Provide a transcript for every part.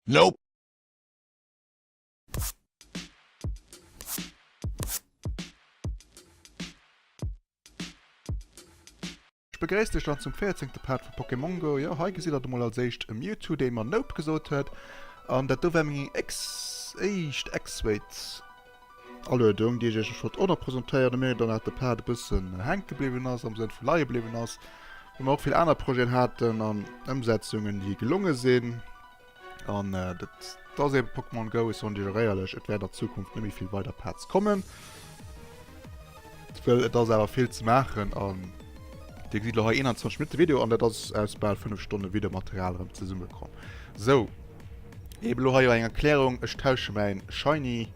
Nope. Ech begréissen dech dann zum 14. Part vu Pokémon Go. Jo, hei gesitt der et emol als éischt e Mewtwo, dee mer Nope gesot huet. An dat do war meng éischt X-Weight Aluedung, déi ech iech wollt och nach presentéieren. Ech mierken dann, dat de Part e bëssen hänke bliwwen ass, am Sënn vu leie bliwwen ass, well mer och vill aner Projeten haten an Ëmsetzungen, déi gelonge sinn. An dat ass eben Pokémon Go. Ech soen iech och éierlech, et wäert an Zukunft net méi vill weider Parts kommen, well et ass awer vill ze maachen. An Dir gesitt elo hei 21 Minutte Video an dat ass aus bal 5 Stonne Videomaterial erëm zesummekomm. Sou, eben elo hei och eng Erklärung, Ech tausche mäin Shiny,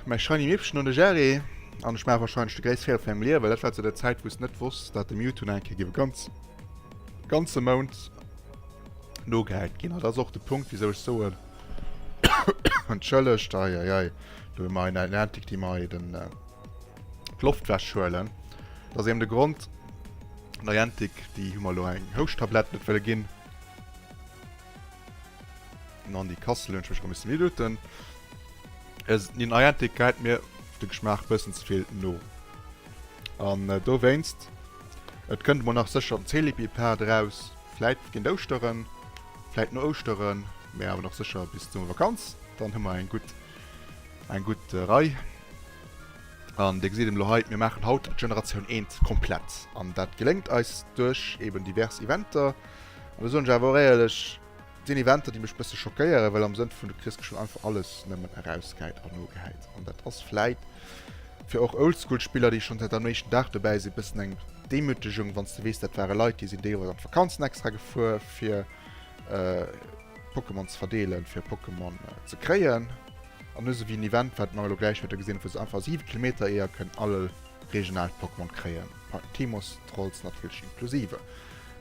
mäi Shiny Mippchen un de Jerry an ech maache warscheinlech de gréisste Feeler vu mengem Liewen. Dat war zu der Zäit, wou ech net wosst, dat de Mewtwo nach eng Kéier géif e ganz, ganze Mount nogehäit ginn. An dat ass och de Punkt, wisou ech soen, entschëllegt, ei, ei, ei, do hu mer en Niantic, déi mer hei den, d'Loft wechhuelen. Dat ass eben de Grond. Niantic, déi hu mer elo eng Houschtablett net wëlle ginn. An déi Kassel hunn ech mech erëm missen miduten. Den Niantic gehäit mir de Geschmaach bëssen ze vill no. An dowéinst, et kënnt emol nach sécher en Celibi-Pad eraus, vläit géint Ouschteren, vläit no Ouschteren, mä awer nach sécher bis zur Vakanz. Dann hu mer eng gutt, eng gutt Rei. An Dir gesitt elo hei, mir maachen haut d'Generatioun eent komplett. An dat geléngt eis duerch eben divers Eventer. An do soen ech awer och éierlech, et sinn Eventer, déi mech e bësse schockéieren, well am Sënn vun, du kriss geschwënn einfach alles nëmmen erausgehäit an nogehäit. An dat ass vläit fir och Oldschool-Spiller, déi schonn säit am éischten Dag dobäi sinn, e bëssen eng Demütegung, wann s de weess, dat ware Leit, déi sinn deelweis an d'Vakanzen extra gefuer, fir Pokémon ze verdeelen, fir Pokémon ze kréien. An esou wéi en Event, wat mer elo gläich wäerte gesinn, wou se einfach 7 Kilometer Eeër kënnen all regionaalt Pokémon kréien, Timos, Trolls natierlech inklusive.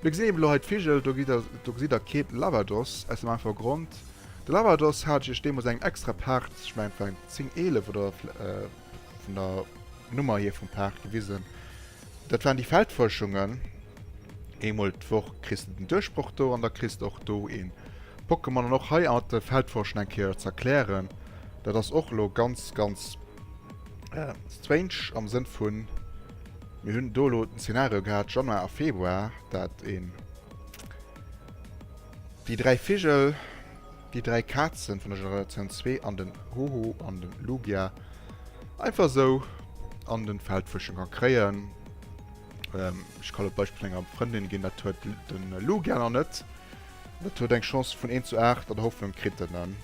Mir gesinn eben elo hei d'Vigel, do gesitt der, do gesitt der kee Lavados, aus dem einfache Grond, de Lavados hat ech iech deemools engem extra Part, ech mengen et war eng 10, 11 oder vun der Nummer hier vum Part gewisen, dat waren déi Feldfuerschungen, eemol d'Woch kriss de den Duerchbroch do an da kriss de och do een Pokémon. An och hei mat de Feldforschen eng Kéier ze erklären, dat ass och elo ganz, ganz strange am Sënn vun, mir hunn do elo den Szenario gehat, Januar a Februar, dat een déi 3 Vigel, déi 3 Kazen vun der Generatioun 2 an den Hoho an den Lugia einfach esou an den Feldfuerschung ka kréien. Ech kann elo d'Beispill vun enger Frëndin ginn, dat huet den Lugia nach net. Dat huet eng Chance vun 1 zu 8 an der Hoffnung kritt en en.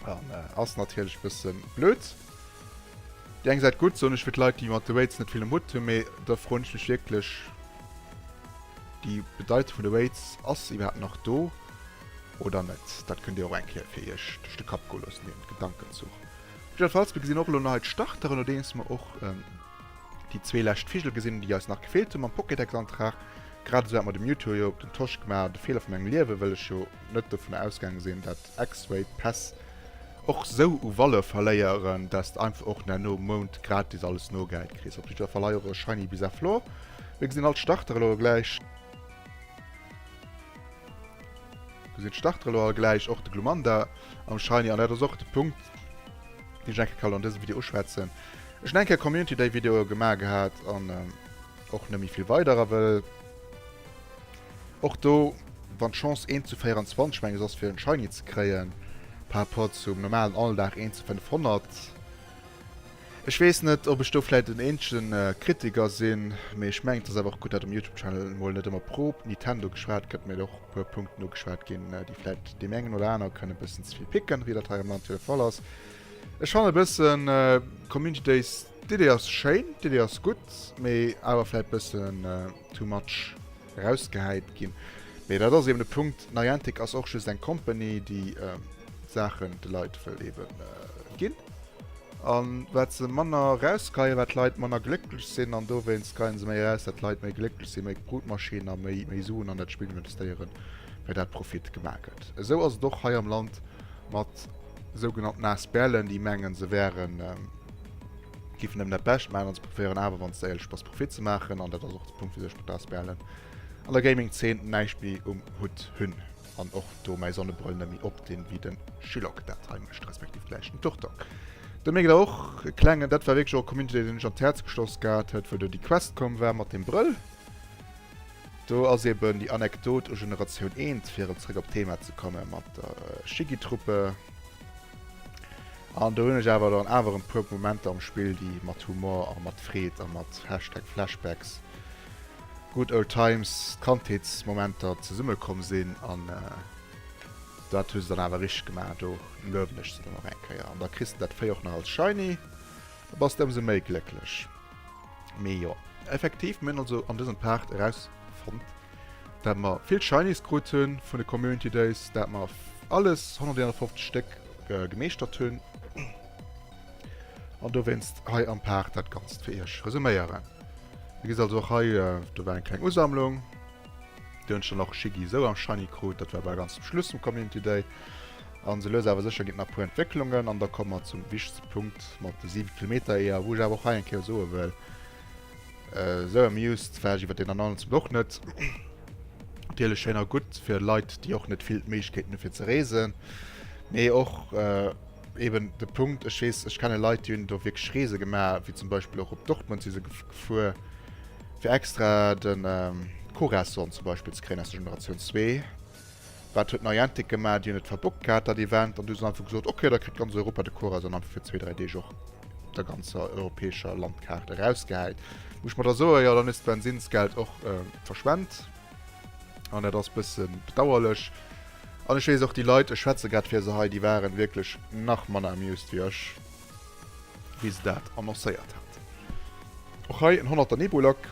An ass natierlech bëssen blöd. Déi eng Säit gutt, soen ech fir d'Leit déi mat de Raids net vill um Hutt hunn, mee da froen ech mech wierklech, déi Bedeitung vun de Raids, ass se iwwerhaapt nach do oder net? Dat kënnt dir och eng Kéier fir iech duerch de Kapp goe loossen, deen Gedankenzuch. Jiddwerfalls, mir gesinn och elo nach hei d'Starteren, nodeems mer och déi zwee lescht Vigel gesinn hunn, déi eis nach gefeelt hunn mam Pokédex-Antrag. Grad esou hat mer de Mewtwo jo op den Tosch gemaach, de Feeler vu mengem Liewen, well ech jo net dovunner ausgaange sinn, dat X-Ray Päss och sou u Valeur verléieren, dass de einfach och nerno Mount gratis alles nogehäit kriss. Op jiddwer Fall hei och e Shiny Bisaflor. Mir gesinn all d'Starter elo gläich. Gesinn d'Starter elo all gläich, och de Glumanda am Shiny. An dat ass och de Punkt, deen ech eng Kéier kann an dësem Video uschwätzen. Ech hunn eng Kéier Community Day Videoe gemaach gehat an och net méi vill weiderer, wëll och do, wann d'Chance 1 zu 24 menges ass fir en Shiny ze kréien, par rapport zum normalen Alldag 1 zu 500, ech weess net ob ech do vläit den eenzegen Kritiker sinn, mee ech mengen et ass awer och gutt dat um Youtube Channel mol net ëmmer pro Nintendo geschwat gëtt, mee och e puer Punkten ugeschwat ginn, déi vläit deem engen oder aner kënne bëssen ze vill picken, wéi dat hei am Land jo de Fall ass. Ech fannen e bëssen Community Days, d'Idee ass schéin, d'Idee ass gutt, mee awer vläit bëssen too much erausgehäit ginn. Mee dat ass eben de Punkt, Niantic ass och just eng Company, déi Saachen de Leit wëll eben ginn. An wat se manner erausgeheien, wat d'Leit manner glécklech sinn, an dowéinst geheien se méi eraus, dat d'Leit méi glécklech sinn, méi Brutmaschinn a méi méi Suen an dat Spill investéieren, fir dat Profit gemaach gëtt. Esou ass et och hei am Land mat sougenannten Asblen, déi mengen se wären, giffen nëmmen dat Bescht maachen an se probéieren awer, wann s de éierlech bass, Profit ze maachen. An dat ass och de Punkt, wisou ech mat Asblen an der Gaming-Zeen näischt méi um Hutt hunn. An och do mäi Sonnebrëll net méi opdinn, wéi de Shilok dat hei mécht, respektiv gläich den Turtok. Do mierkt der och e klengen, dat war wierklech och e Community Day, deen ech an d'Häerz geschloss gehat huet, wou do déi Quest komm war mat dem Brëll. Do ass eben déi Anekdot u Generatioun eent, fir erëm zréck op d'Thema ze kommen, mat der Shiggy-Truppe. An do hunn ech awer dann awer e puer Momenter am Spill, déi mat Humor a mat Freed a mat Hashtag Flashbacks, good old times, Kandheetsmomenter zesummekomm sinn. An dat hu se dann awer richteg gemaach. Do luewen ech se dann och eng Kéier. An da kriss de dat Véi och nach als Shiny, da bass de ëmsou méi glécklech. Mee jo, effektiv, mir hunn also an dësem Part erausfonnt, dat mer vill Shinies krut hunn vun de Community Days, dat mer alles 151 Stéck gemeeschtert hunn an dowéinst hei am Part dat Ganzt fir iech resuméieren. Dir gesitt also och hei, do war eng kleng Usammlung. Do hunn ech dann och Shiggy esou am Shiny krut, dat war bal ganz zum Schluss vum Community Day. An sou lues awer sécher ginn et nach e puer Entwécklungen an da komme mer zum wichtegste Punkt mat de 7 Kilometer Eeër, wou ech awer och hei eng Kéier soe wëll, esou amused war ech iwwer deen Announcement och net. Natierlech schéin a gutt fir Leit, déi och net vill d'Méiglechkeeten hu fir ze reesen, mee och eben de Punkt, ech weess, ech kenne Leit, déi hunn do wierklech Reese gemaach, wéi zum Beispill och op Dortmund si se gefuer, fir extra de Corazon zum Beispill ze kréien aus der Generatioun 2. Wat huet Niantic gemaach? Déi hunn et verbockt gehat, dat Event, an du hu se einfach gesot, ok, da kritt ganz Europa de Corazon einfach fir zwéi, dräi Deeg och op der ganzer europäescher Landkaart erausgehäit. Wou ech mer da soen, jo, dann hues de d'Bensinnsgeld och verschwent. An dat ass bësse bedauerlech. An ech weess och, déi Leit, ech schwätze grad fir se hei, déi waren wierklech nach manner amused wéi ech, wéi se dat annoncéiert haten. Och hei en Honnerter Nebulak.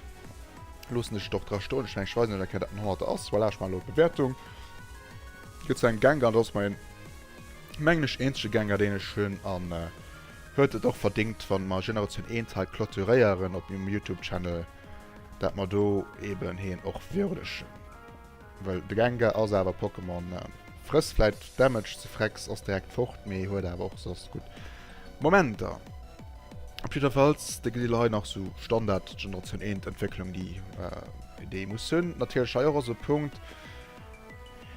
Loossen ech et och dra stoen. Ech mengen, ech weisen iech eng Kéier, dat en Honnerter ass. Voilà, ech maachen elo d'Bewäertung. Gëtt zu engem Gengar, dat ass mäin, mengen ech, eenzege Gengar, deen ech hunn. An huet et och verdingt, wann mer Generatioun eent hei clôturéieren op mengem Youtube-Channel, dat mer do eben heen och würdegen. Well de Gengar ass awer Pokémon, frësst vläit Damage ze frecks, ass direkt fort, mee huet awer och soss gutt Momenter. Op jiddwerfalls, de gesitt hei nach sou Standard Generatioun 1 Entwécklung déi déi ee muss hunn. Natierlech hei och ass e Punkt,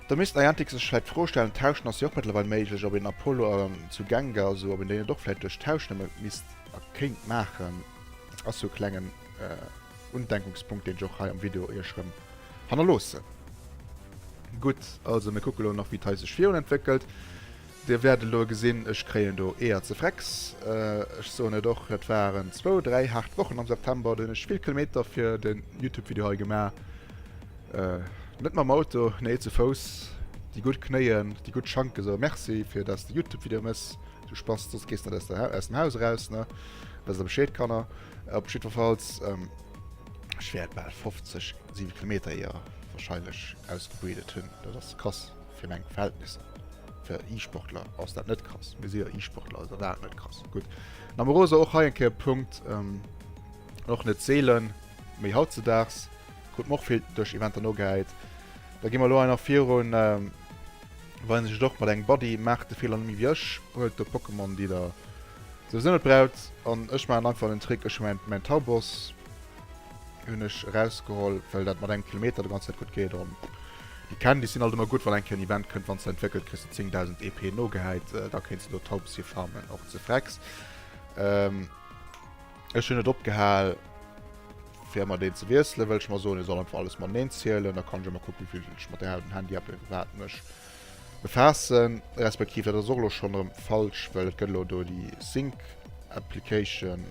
da misst Niantic sech vläit d'Fro stellen, tauschen ass jo och mëttlerweil méiglech, ob een Apollo an zu Gengar, also ob een déi net och vläit duerch Tauschen nëmme misst a kéint maachen, ass sou e klengen Undenkungspunkt deen ech och hei am Video iech rëm hannerloossen. Gutt, also mir kucke lo nach wéi d'Hai sech virun entwéckelt. Dir wäert elo gesinn, ech kréien do Eeër ze frecks. Ech soen et och, et waren zwou, dräi haart Wochen am September, do hunn ech vill Kilometer fir den Youtube-Video hei gemaach. Net mam Auto, nee zu Fouss. Déi gutt Knéien, déi gutt Schanke soe Merci fir dass de Youtube-Video mëss. Du Spass, soss gees de net aus dem Haus eraus, ne? Wësst der Bescheed, Kanner. Op jiddwerfalls, ech wäert bal 50, 7 Kilometer Eeër wahrscheinlech ausgebreedet hunn. Dat ass krass fir meng Verhältnisser. Fir E-Sportler ass dat net krass. Mir si jo E-Sportler, also war et net krass. Gutt. Namorosa och hei eng Kéier Punkt. Ähm, och net seelen, méi hautzedaags. Krut mer och vill duerch Eventer nogehäit. Da gi mer elo hei nach virun. Ähm, weisen sech et och mat engem Buddy. Maacht de Feeler net méi wéi ech. Huelt do Pokémon, déi der souwisou net braucht. An ech maachen einfach den Trick, ech hu mäin, mäin Tauboss hunn ech erausgeholl, well dat mat engem Kilometer de ganz Zäit gutt geet. An déi Candies sinn alt ëmmer gutt, wann eng Kéier en Event kënnt, wann s de entwéckelt, kriss de 10.000 EP nogehäit. Da kéints de do Taubsi farmen, och ze frecks. Ech hunn et opgehal, fir ëmmer deen ze wiesselen, well ech mer soen, ech soll einfach alles mateneen zielen. Da kann ech ëmmer kucken, wéi vill ech mat der Handy-App iwwerhaapt mech befaassen. Respektiv, dat ass och elo schonn erëm falsch, well et gëtt elo do déi Sync-Application.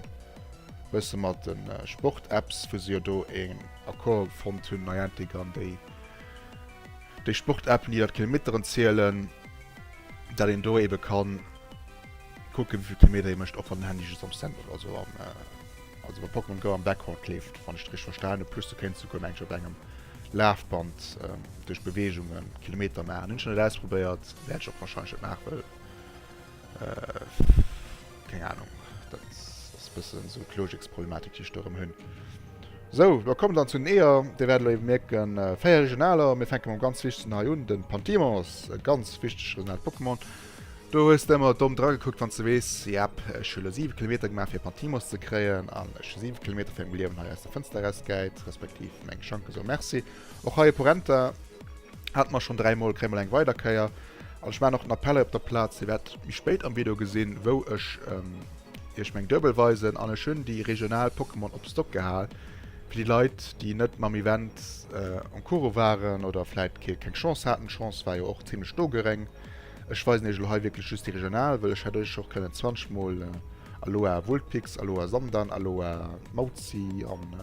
Bësse mat de Sport-Apps, wou se jo do een Accord fonnt hunn, Niantic an déi déi Sport-Appen, déi dat Kilometeren zielen, dat een do ebe kann kucken, wéi vill Kilometer ee mécht, och wann den Handy just am Stand, also am, also bei Pokémon Go am Background leeft, wann ech et richteg verstan hunn. Plus du kéints souguer, meng ech, op engem Lafband duerch Beweegunge Kilometer maachen. Hunn ech nach net ausprobéiert, wäert ech och warscheinlech net maachen, well. Keng Ahnung. Dat ass e bëssen esou d'Logiksproblematik, déi ech do erëm hunn. Sou, da kommen dann zu den Eeër. Dir wäert elo ebe mierken, 4 Regionaler. Mir fänke mam ganz wichtegsten hei un, den Pantimos. E ganz wichtegt regionaalt Pokémon. Do hues de ëmmer domm dragekuckt, wann s de weess, jep, ech hu lo 7 Kilometer gemaach, fir Pantimos ze kréien. An ech hu 7 Kilometer fir meng Liewen hei aus der Fënster erausgehäit, respektiv meng Schanke soe Merci. Och hei e Porenta. Hate mer schonn 3 mol, kréie mer eng weider Kéier. An ech maachen och den Appell hei op der Plaz, Dir wäert méi spéit am Video gesinn, wou ech iech meng Duebel weisen. An ech hunn déi regional Pokémon op Stock gehal, fir déi Leit, déi net mam Event en cours waren oder vläit keng Chance haten. D'Chance war jo och zimlech do geréng. Ech weisen iech elo hei wierklech just déi regional, wëll ech hätt iech och kënnen 20 mol Aloha Vulpix, Aloha Sandan, Aloha Mauzi an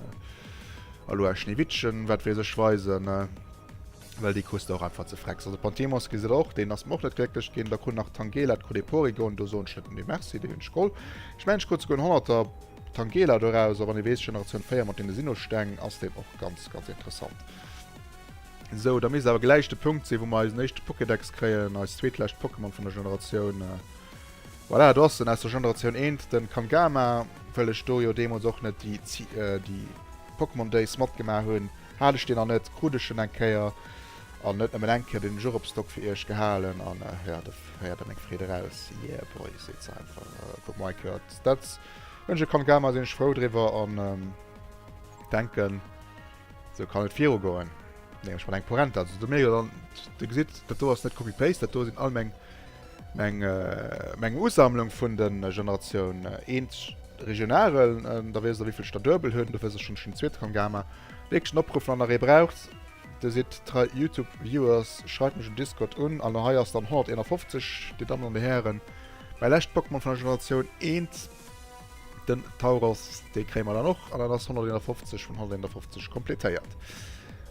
Aloha Schneewittchen, wat weess ech, weisen, well déi krus de och einfach ze frex. Also Pantimos gesitt der och, deen ass mer och net glécklech ginn. Da krut nach Tangela d'Kodeporigon, do soen ech net méi Merci, déi hunn ech geholl. Ech mengen ech krut souguer en Honnerter Tangela doraus, a wann ee weess Generatioun 4 mat deene Sinnoh-Steng ass deen och ganz, ganz interessant. Sou, da misst awer gläich de Punkt sinn, wou mer eisen éischte Pokédex kréien, eist zweetlescht Pokémon vun der Generatioun. Voilà, do ass en aus der Generatioun 1, den Kangama. Well ech do jo deemools och net déi, déi Pokémon Days matgemaach hunn, hat ech deen nach net, krut ech en eng Kéier. An net nëmmen eng Kéier, deen hunn ech och op Stock fir iech gehalen. An jo, da héiert der meng Freed eraus. Yeah boy, seet se einfach. Kuck mol eng Kéier, dat hunn ech e Kangama, sinn ech frou driwwer an denken, Sou kann et viru goen. Nämlech mat engem Porenta. Also do mierkt der dann, dir gesitt, dat do ass net Copy-Paste, dat do sinn all meng, meng, meng Usammlung vun de Generatioun 1 Regionalen. Da weess der, wéivill ech der duebel hunn. Do wësst der schonn, ech hunn den zweete Kangama. Wierklech en Opruff, wann der ee braucht, dir sidd trei Youtube-Viewers, schreift mech um Discord un. An hei ass dann 151, Dir Dammen an Dir Hären, mäi lescht Pokémon vun der Generatioun 1. Den Tauros, dee kréie mer dann och, an dann ass 151 vun 151 kompletéiert.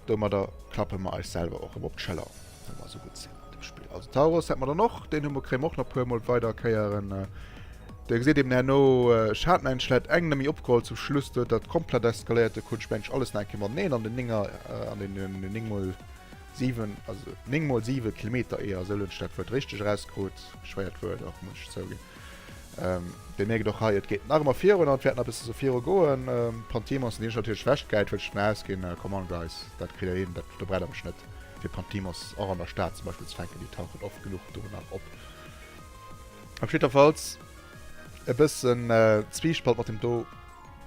Domadder klappe mer eis selwer och erëm op d'Schëller, well mer esou gutt sinn an dem Spill. Also Tauros hätt mer dann och, deen hu mer, kréie mer och nach e puer mol weider Kéieren. Dir gesitt eben herno, ech hat mengen ech vläit eng nëmme opgeholl zum Schluss, do huet dat komplett eskaléiert, do krut ech mengen ech alles nach eng Kéier mateneen an den Nénger, an den 9 mol 7, also 9 mol 7 Kilometer eeër, esou hunn ech dat Wuert richteg erauskrut, schwéiert Wuert och, muss ech zouginn. Dir mierkt och hei, et geet nach ëmmer virun an et wäert nach e bësse sou viru goen. Pantimos, deen ech natierlech wechgäit, wëll ech dervun ausginn, come on guys, dat kritt der hin, dat, do braucht der mech net fir Pantimos och an der Stad zum Beispill ze fänken, déi tauchen oft genuch do nach op. Op jiddwerfalls e bëssen Zwiispalt mat deem do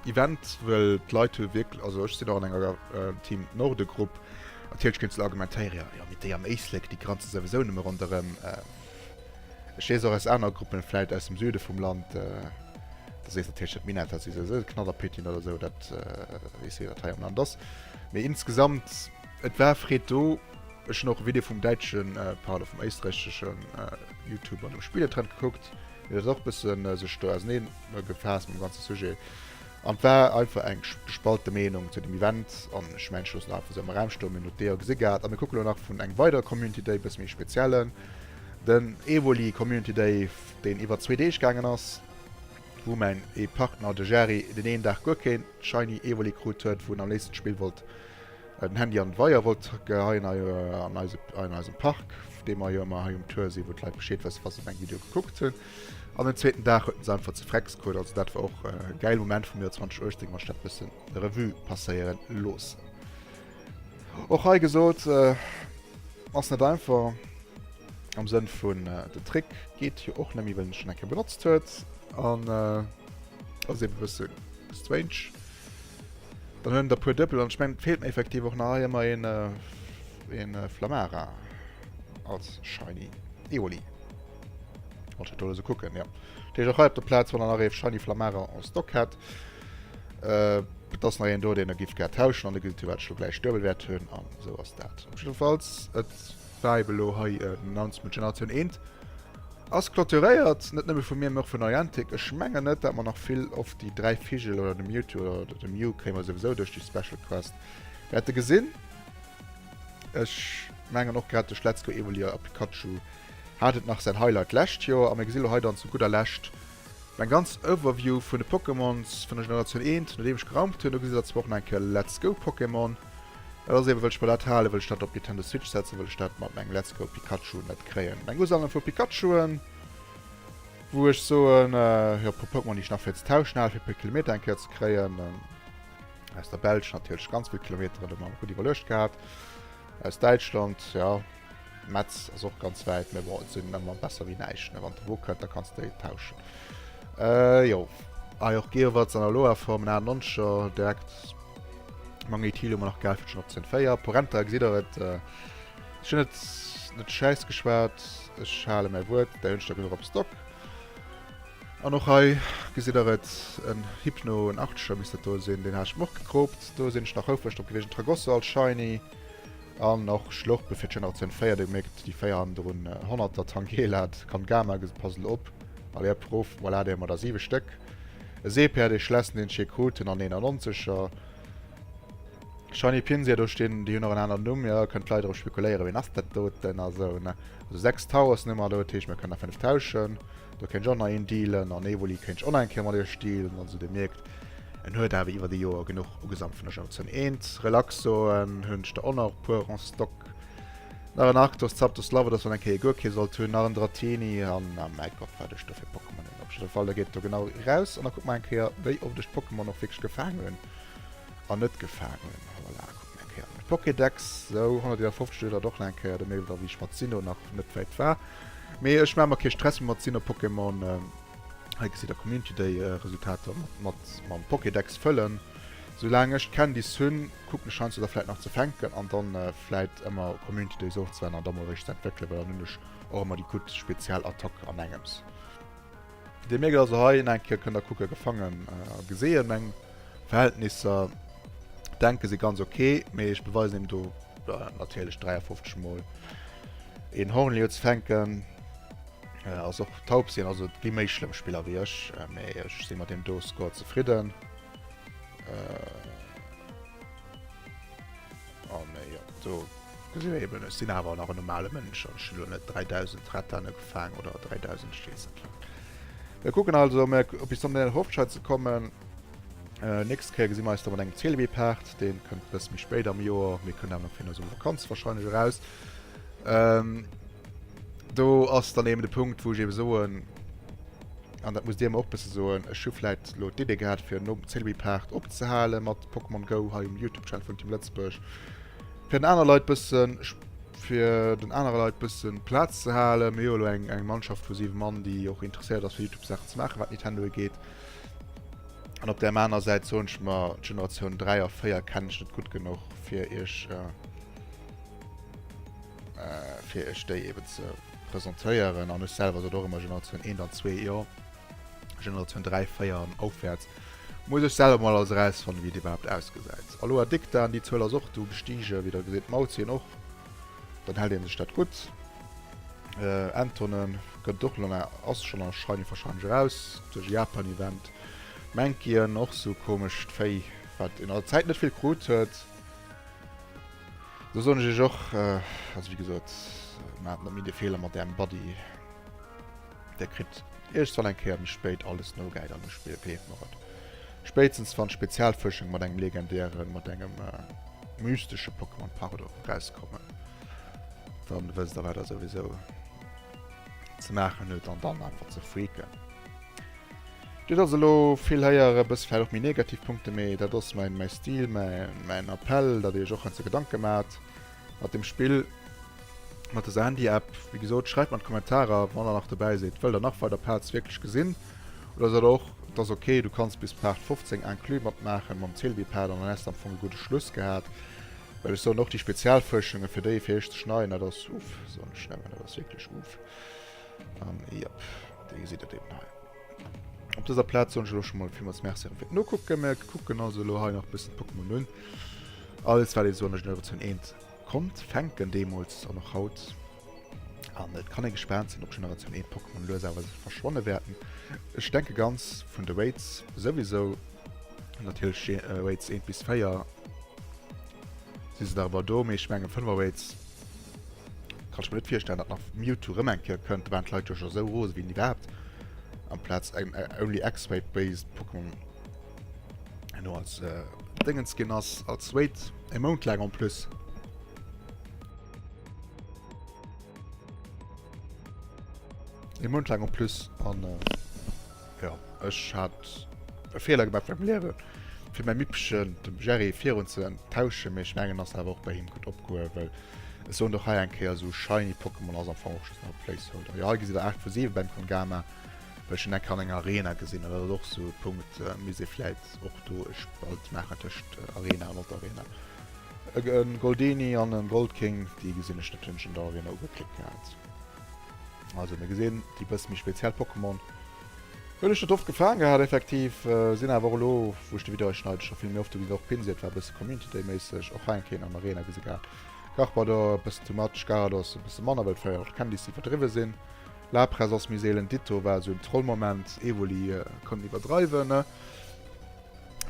Event, wëll d'Leit hu wierklech, also ech sinn och an enger Team Norde Grupp, natierlech kéints de argumentéieren, jo, jo, mee déi am Éislek, déi granze souwisou nëmme ronderëm. Ech weess och aus aner Gruppen, vläit aus dem Süde vum Land, da sees natierlech net Minett, dat si souwisou Knadderpüttien oder esou, dat weess wéi dat hei am Land ass. Mee insgesamt, et war Freed do. Ech hunn och e Video vum däitschen, pardon, vum éisträicheschen Youtuber, dem Spieletrend gekuckt, deen huet och e bësse sech do auseneen gefaasst mam ganze Sujet. An et war einfach eng gespalte Meenung zu dem Event an ech mengen ech loossen dat einfach esou am Raum stoen. Mir hunn elo d'Eeër gesi gehat a mir kucke lo nach vun engem weidere Community Day, bësse méi speziellen, den Evoli Community Day, deen iwwer zwee Deeg gaangen ass, wou mäin ee Partner, de Jerry, den een Dag guer keen Shiny Evoli krut huet, wou en am léifsten d'Spill wollt den Handy an d'Weier wollt geheien an eise an eisem Park, dee mer jo ëmmer hei um Tour sinn, wou d'Leit Bescheed wëssen, wa se mäin Video gekuckt hunn. An den zweeten Dag huet en se einfach ze Frex krut. Also dat war och e gäile Moment vum Joer 2018, wann ech dat bëssen Revue passéieren loossen. Och hei gesot, ass net einfach am Sënn vun den Trick geet jo och net méi, well en schonn eng Kéier benotzt huet an ass eben e bësse strange. Dann hunn der puer Dëppel an ech mengen et feelt mir effektiv och nach hei ëmmer een een Flamara als shiny Evoli. Wollt ech dat do esou kucken, jo. Dat heescht och hei op der Plaz, wann der nach ee shiny Flamara en Stock hätt, et ass nach een do, deen der giff gär tauschen an da gesitt dir wat ech lo gläich duebel wäert hunn an esou ass dat. Op jiddefalls, et war ebe lo hei den Announcement Generatioun 1. Ass clôturéiert, net nëmme vu mir, mee och vun Niantic. Ech mengen net, dat mer nach vill oft déi 3 Vigel oder de Mewtwo oder de Mew kréie mer souwisou duerch déi Special Quest wäerte gesinn. Ech mengen och grad duerch Let's Go Evoli a Pikachu hat et nach säin Highlight d'lescht Joer. A mir gesi lo hei dann zu gudder Lescht meng ganz Overview vun de Pokémons vun der Generatioun 1, nodeem ech geraumt hunn. Do gesitt der zwar och nach eng Kéier Let's Go Pokémon. Dat ass eben, wëll ech mer dat halen, wëll ech dat op Nintendo Switch setzen, wëll ech dat mat mengem Let's Go Pikachu net kréien. Meng Usammlung vu Pikachuen, wou ech soen, jo, e puer Pokémon, déi ech nach fir ze tauschen halen, fir e puer Kilometer eng Kéier ze kréien. Aus der Belsch natierlech ganz vill Kilometeren, do hu mer gutt iwwerluecht gehat. Aus Däitschland, jo, Metz ass och ganz wäit, mä bon, et sinn ëmmer besser wéi näischt, ne? Wann de wou kënnt, da kanns de tauschen. Jo, hei och Geowaz an Aloha-Form, en 98er direkt. Magnetil hu mer nach gehat fir d'Generatioun 4. Porenta gesitt der et. Ech hunn net net Schäiss geschwat, ech hale mäi Wuert, där hunn ech der genuch op Stock. An och hei gesitt der et, en Hypno, en Archer misst dat do sinn, deen hat ech mer och gekroopt. Do sinn ech nach houfreg drop gewiescht, en Tragosso als Shiny an och Schlurpe fir d'Generatioun 4. Dir mierkt déi 4 hannendrun, Honnerter Tangela, Kangama, passt elo op, allez hop erof, voilà, déi hu mer der 7 Stéck. E Seepäerd, ee Schlessen, deen ech hir krut hunn, an 91er. Shiny Pinsir do stinn, déi hunn och en aneren Numm, jo, kënnt d'Leit drop spekuléieren, ween ass dat doten a sou, ne. Also 6 Towers hu mer do, dat heescht mir kënnen der 5 tauschen. Do kéint ech och nach een dealen an Evoli kéint ech och nach eng Kéier mat iech dealen. Also dir mierkt, en huet awer iwwer déi Joer genuch ugesammelt vun der Generatioun 1. Relaxoen hunn ech der och nach e puer en stock. Nach en Arctos, Zapdos, Lavados, wann eng Kéier guer kee sollt hunn, nach en Dratini an, ah mäi Gott, wat ech do fir Pokémon hunn. Op jidder Fall, da geet et do genau eraus an da kucke mer eng Kéier, wéi oft ech d'Pokémon och wierklech gefaang hunn. An net gefaang hunn. Voilà, kucken eng Kéier an de Pokédex. Sou, 151 huet dat och nach eng Kéier. De Mail da wéi ech mat Sinnoh nach net wäit war. Mee ech maache mer kee Stress méi mat Sinnoh-Pokémon. Hei gesitt der Community Day Resultater mat mam Pokédex fëllen. Soulaang ech d'Candies hunn, kucken ech heiansdo da vläit nach ze fänken an dann vläit ëmmer Community Days ofzewaarden an da mol eréischt ze entwéckelen, well dann hunn ech och ëmmer déi gutt spezial Attack an engems. Dir mierkt also hei, eng Kéier kënnt der kucke gefangen a geseeën. Meng Verhältnisser denke si ganz ok, mee ech beweisen eben do natierlech 53 mol een Hornliu ze fänken ass och taub sinn. Also et gi méi schlëmm Spiller wéi ech, mee ech si mat deem do Score zefridden. An jo, do gesi mir eben, ech sinn awer nach en normale Mënsch an ech hunn elo net 3000 Rattane gefaang oder 3000, ech weess net wat. Mir kucken also mir op bis an den Hofscheid ze kommen. Äh, nächst Kéier gesi mir eis da mat engem Celebi-Part, deen kënnt e bësse méi spéit am Joer. Mir kënnen awer nach virun der Vakanz wahrscheinlech eraus. Ähm, do ass dann eben de Punkt, wou ech eben soen, an dat musst Dir mer och bësse soen, ech hu vläit elo d'Idee gehat, fir nom Celebi Part opzehale mat Pokémon Go hei um Youtube-Channel vun Team Lëtzebuerg, fir den aner Leit bëssen, fir den anere Leit bëssen Plaz ze halen. Mir hu jo elo eng, eng Mannschaft vu 7 Mann, déi och interesséiert ass, fir Youtube-Saachen ze maachen, wat Nintendo ugeet. An op där aner Säit soen ech mer, d'Generatioun 3 a 4 kennen ech net gutt genuch, fir iech, fir iech déi eben ze presentéieren. An ech selwer sot och ëmmer Generatioun 1 an 2, jo, Generatioun 3, 4 an aufwärts muss ech selwer mol alles erausfannen, wéi et iwwerhaapt ausgesäit. Aloha Dictan, déi Zuel ass och do gestigen, wéi der gesitt, Mauzien och, dann hält ee sech dat gutt. Antonen gëtt och elo, ass schonn a Shiny wahrscheinlech eraus duerch e Japan-Event. Mankien, och sou komescht Véi, wat een an der Zäit net vill krut huet. Do soen ech iech och, also wéi gesot, maacht net méi de Feeler mat ärem Buddy, der kritt iergendwann eng Kéier méi spéit alles nogäit an dem Spill, gleeft mer et. Spéitstens wann d'Spezialfuerschung mat engem legendären, mat engem mystesche Pokémon, pardon, erauskommen, dann wësst der wat der souwisou ze maachen hutt an dann einfach ze freaken. Dir hutt also elo vill héieren, e bësse vläicht och méi negativ Punkte, mee dat ass mäin, mäi Stil, mäin, mäin Appell, datt Dir Iech och heiansdo Gedanke maacht mat dem Spill, mat dëser Handy-App. Wéi gesot, schreift mer an d'Kommentarer, wann Der nach dobäi sidd. Wëllt Der nach weider Parts wierklech gesinn oder sot Der och, et ass ok, du kanns bis Part 15 inclus matmaachen mam Celebi-Part an dann häss de am Fong e gudde Schluss gehat. Well ech soen och, déi Spezialfuerschunge fir déi fir iech ze schneiden, dat ass uff, soen ech nëmmen, dat ass wierklech uff. An jep, déi gesitt Der eben hei. Op dëser Plaz soen ech elo scho mol villmools Merci erëm fir d'Nokucken. Mir kucken also elo hei nach e bëssen d'Pokémon un. Alles wat ee sou an der Generatioun 1 konnt fänken deemools an och haut. An et kann ee gespaant sinn, ob Generatioun 1 Pokémon lues awer verschwanne wäerten. Ech denke ganz vun de Raids souwisou. Natierlech Raids 1 bis 4 si se nach ëmmer do, mee ech mengen 5 er Raids Kann ech mir net virstellen, datt nach Mewtwo rëm eng Kéier kënnt. Do waren d'Leit jo scho sou rose wéi iwwerhaapt. Amplaz eng only X-Raid based Pokémon elo als äh, Dingens ginn ass, als Raid e Mount laang en plus. E Mount laang en plus an äh, Jo, ech hat e Feeler gemaach beim Liewen, fir mäi Mippchen, dem Jerry, virun ze tauschen, mee ech mengen ass awer och bei him gutt opgehuewen, well ech soen och hei eng Kéier, esou shiny Pokémon ass am Fong och just nach e Placeholder. Jo, hei gesitt der 8 vu 7 beim Kongama, well ech en eng Kéier an enger Arena gesinn hunn, dat ass och esou e Punkt, misst ee vläit och do e Spalt maachen tëscht Arena an Not-Arena. E Goldini an e Gold King, déi gesinn ech net, hunn ech an der Arena ugeklickt gehat. Also mir gesinn déi bësse méi speziell Pokémon hunn ech net oft gefaang gehat effektiv, sinn awer och elo wou ech de Video hei schneide scho vill méi oft do ginn. Och Pinsir war e bësse Community Day méisseg och hei eng Kéier an der Arena gesi gehat. Karpador e bëssen too much, Garados e bësse manner well d'Féier och d'Candies iwwerdriwwe sinn. Lapras ass méi seelen, Ditto war esou en Trollmoment, Evoli konnt iwwerdreiwen ne.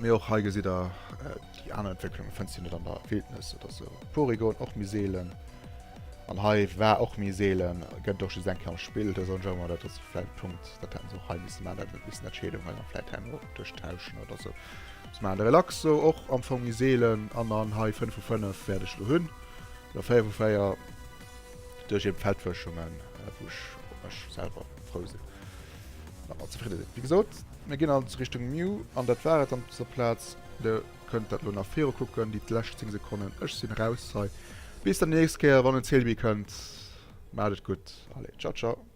Mee och hei gesitt der déi aner Entwécklungen fënns du net an der Wildnis oder sou. Porygon och méi seelen. An hei war och méi seelen, gëtt och just eng Kéier am Spill. Da soen ech och ëmmer, dat ass vläit e Punkt, dat hätten se och hei misse maachen, dat hätt missen dat Shadow hei dann vläit herno duerchtauschen oder sou. Se maachen de Relaxo och am Fong méi seelen an dann hei 5 vu 5 wäert ech lo hunn oder 4 vu 4 duerch eben Feldfuerschungen, wou ech op mech selwer frou sinn a mat zefridde sinn. Wéi gesot, mir ginn also Richtung Mew an dat war et dann op dëser Plaz. Dir kënnt dat lo nach viru kucken, déi lescht 10 Sekonnen. Ech sinn raus hei. Bis dann déi nächst Kéier, wann en Celebi kënnt. Maacht et gutt. Allez, ciao ciao.